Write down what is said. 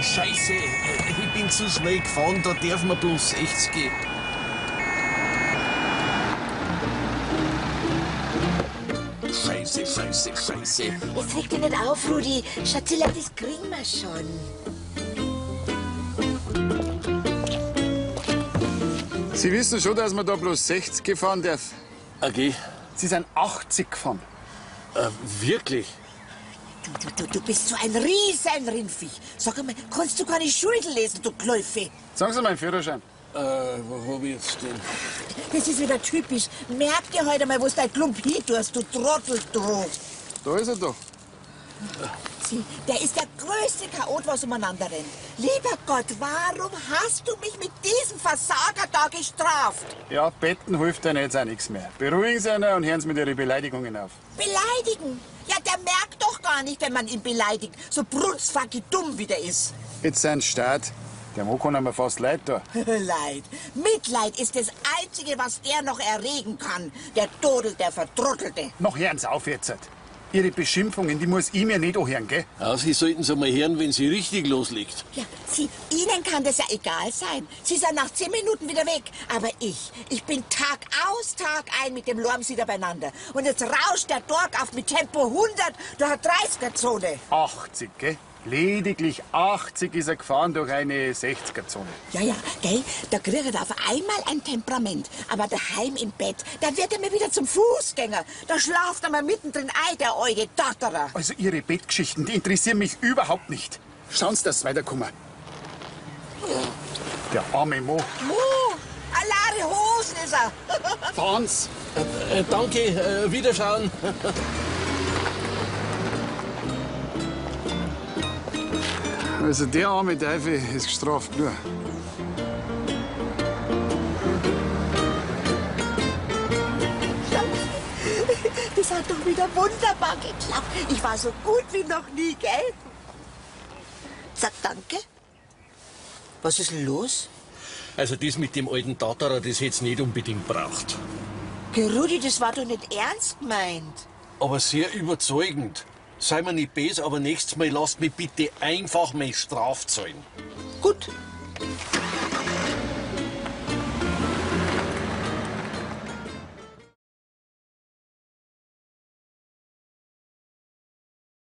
Scheiße, ich bin zu schnell gefahren, da darf man bloß 60 gehen. Scheiße, Scheiße, Scheiße. Jetzt reg dich nicht auf, Rudi. Schatzilla, das kriegen wir schon. Sie wissen schon, dass man da bloß 60 gefahren darf. Okay. Sie sind 80 gefahren. Wirklich? Du bist so ein Riesenrindviech. Sag einmal, kannst du keine Schulden lesen, du Kläufe? Sagen Sie meinen Führerschein. Wo hab ich jetzt den? Das ist wieder typisch. Merk dir heute mal, wo du dein Klump hin tust, du Trottel, du. Da ist er doch. Sieh, der ist der größte Chaot, was umeinander rennt. Lieber Gott, warum hast du mich mit diesem Versager da gestraft? Ja, Betten hilft Ihnen jetzt auch nichts mehr. Beruhigen Sie ihn und hören Sie mit Ihren Beleidigungen auf. Beleidigen? Ja, der merkt doch gar nicht, wenn man ihn beleidigt. So brunzfacki dumm, wie der ist. Jetzt sind Sie Staat. Der Mann kann mir fast leid da. Leid. Mitleid ist das Einzige, was der noch erregen kann. Der Dodel, der Vertrottelte. Noch hören Sie auf jetzt. Ihre Beschimpfungen, die muss ich mir nicht anhören, gell? Ja, Sie sollten es einmal hören, wenn sie richtig loslegt. Ja, Sie, Ihnen kann das ja egal sein. Sie sind nach 10 Minuten wieder weg. Aber ich bin Tag aus, Tag ein mit dem Lorms wieder beieinander. Und jetzt rauscht der Dork auf mit Tempo 100 durch eine 30er-Zone. 80, gell? Lediglich 80 ist er gefahren durch eine 60er-Zone. Ja, ja, gell? Da kriegt er auf einmal ein Temperament. Aber daheim im Bett, da wird er mir wieder zum Fußgänger. Da schlaft er mal mittendrin ein, der euge Dotterer. Also Ihre Bettgeschichten, die interessieren mich überhaupt nicht. Schauen Sie, dass Sie weiterkommen. Der arme Mo. Mo, alare Hosen ist er. Fahren Sie. Danke, Wiederschauen. Also der arme Teufel ist gestraft nur. Das hat doch wieder wunderbar geklappt. Ich war so gut wie noch nie, gell? Sag danke. Was ist denn los? Also das mit dem alten Tatterer, das hätt's nicht unbedingt braucht. Geh, Rudi, das war doch nicht ernst gemeint. Aber sehr überzeugend. Sei mir nicht böse, aber nächstes Mal lasst mich bitte einfach meine Strafe zahlen. Gut.